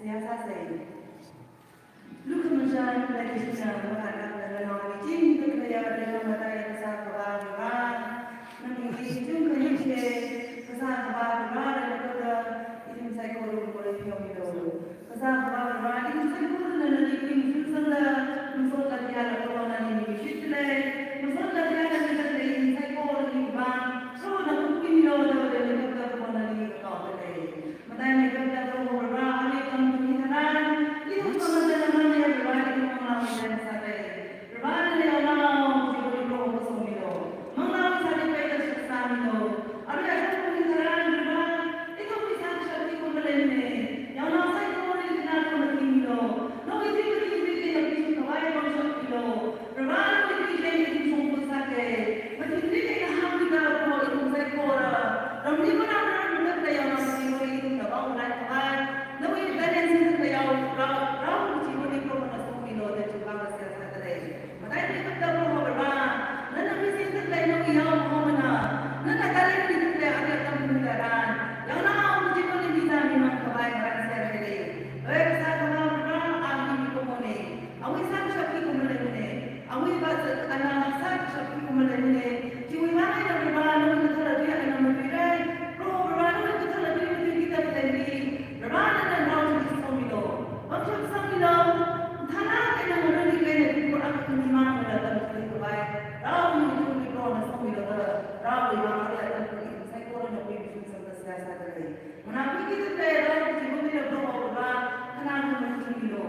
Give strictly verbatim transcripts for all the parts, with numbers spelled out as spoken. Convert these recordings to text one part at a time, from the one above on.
Seihā sāsa. Lukhamashan, leikashina, matailak, nana nawui chingda khaleiya, rela mataiya Kasā Akhava Vare, nana hi chungkha yushe, Kasā Akhava Vare, nana koda, ithum saikora phomilu. Kasā Akhava Vare, ithum saikora nana hi kuimashan sangda, masot latya laga nana hi mishit lei, masot latya laga ithum saikora hi vang, so nana kuimilu, nana koda nana hi kaoda lei. Mataimeikapta Proho Vare, arui tamtui tharan, ithum khangachā namane Vare, ithum manglā matai sāra. Vare, nana yaonao, chiwui Proho kasā milu. Manglā masāda peida shitsāmilu. Arui atam tui tharan Vare, ithum mi sāda shakti kum maleimane. Yaonao saikora ithumna kum matingmilu. Nawui tingkaching tingkaching kapishit khavai Kumalaine, chiwui vang eina Proho nawui kathara tui eina matuirai, Proho Proho nawui kathara tui matuikida khalei, Proho nana rao chi somilu, vangshap sangmilu, thana eina ngarui eina tuipur akha khani mangla tamchitheikhavai, raowui tui Prohona somilu da, raowui vang eina tamchitheikhavai, saikorana pui bishop sangda seihā sāda lei. Mana kuikida khalei rao chi matuila Proho Proho, khana matuimilu.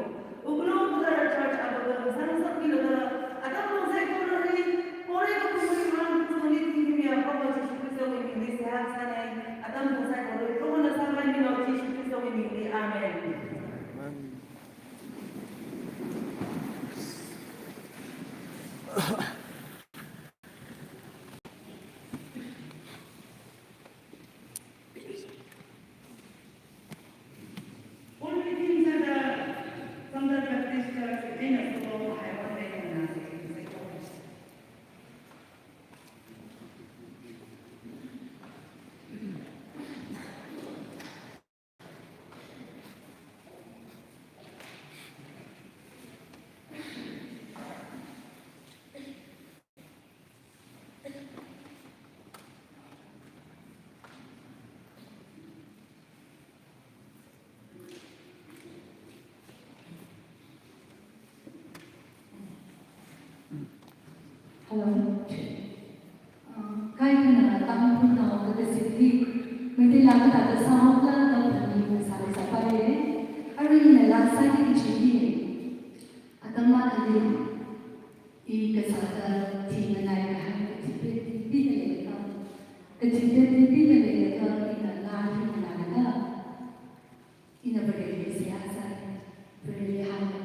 Wuklung kathara church abaga sangsammilu da, atam pung saikorali, pore kaphungwui vang tungli thingmiya Proho Jishu Khristawui mingli seihā sānei, atam pung saikorali, Prohona sāngailu Jishu Khristawui mingli. Amen. Hello. Uh, kaikhana Tangkhulnao kathā singli, Meitei laa kathāda sāhaoda kathāli sāli sāpaiye. Arui ina laa sāki kachi hi. Atam akhali, i kasāda thingna nai kahai kathi pet tipida leilakha, kathi pet tipida leilakha, ina laa hi nganālaga, ina Vareli seihā sāi, Vareli hānga.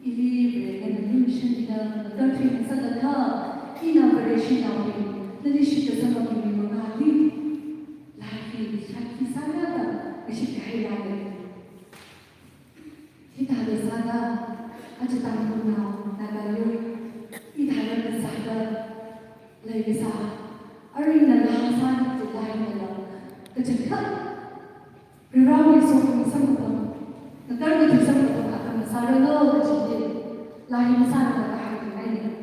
Ili Varena nali mission da, da thing sālaga, ina Vare shanaobing, nali shitkasang mi mangāli, laa hi shakhi sālaga, kashit kahai laa lei. Hithāda sāda, aja Tangkhulnao, Naga yur, hithāda kasāda, leikasā, arui ina laa sāki kachi laa hina lo, kachangkhat, Prohowui sokhami samkaphang, nathar kathui samkaphang atam sāranu kachi hi, laa hi masāranu kahai hi.